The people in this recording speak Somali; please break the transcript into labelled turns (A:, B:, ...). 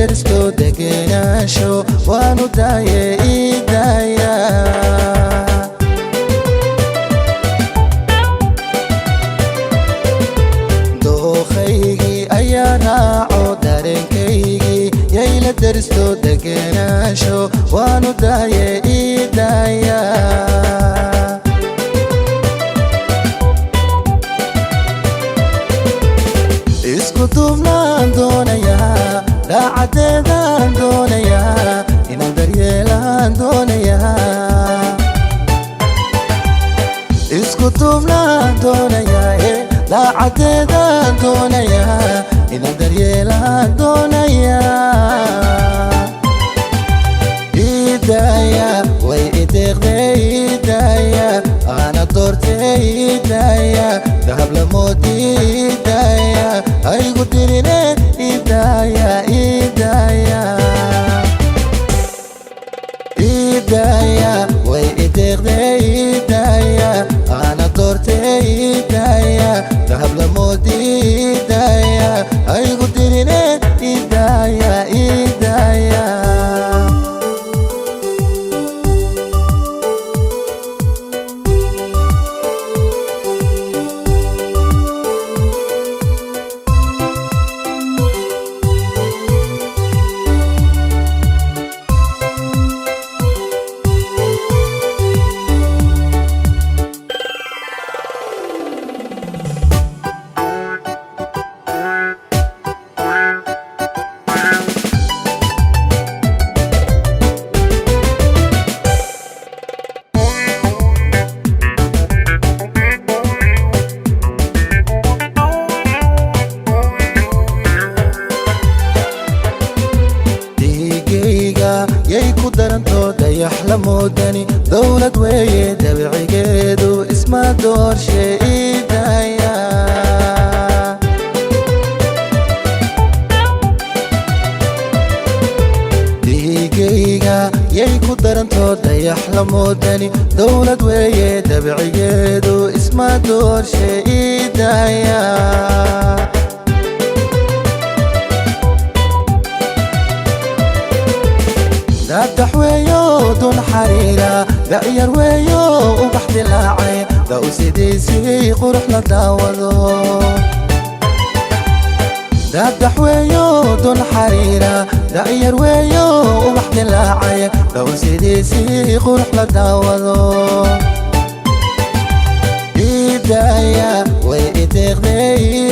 A: deristo degenaansho waanu daaye idaaya. Dookaygii ayaa raaco dareenkaygii yayla deristo degenaansho waanu daaye idaaya. Isku duubnaan doonayaa, daacadeedaan doonayaa, inaan daryeelaan doonayaa. Isku duubnaan doonayaa, daacadeedaan doonayaa, inaan daryeelaan doonayaa. Idaaya way ideeqdee idaaya, ana doortee idaaya, dahab lamoodi idaaya, haygu dirine idaaya idaaya. Idaaya way ideeqdee idaaya, ana doortee idaaya, dahab lamoodi idaaya, haygu dirine idaaya idaaya. Dhiigayga yay ku daranto dayax la moodani, dowlad weeye dabcigeedu isma doorshe idaaya. Dhiigayga yay ku daranto dayax la moodani, dowlad weeye dabcigeedu isma doorshe idaaya. Daadax weeyo dun xariira, da'yar weeyo ubax dilaacay, da'u sidiisii qurux la daawado. Daadax weeyo dun xariira, da'yar weeyo ubax dilaacay, da'u sidiisii qurux la daawado. Idaaya way ideeqdee.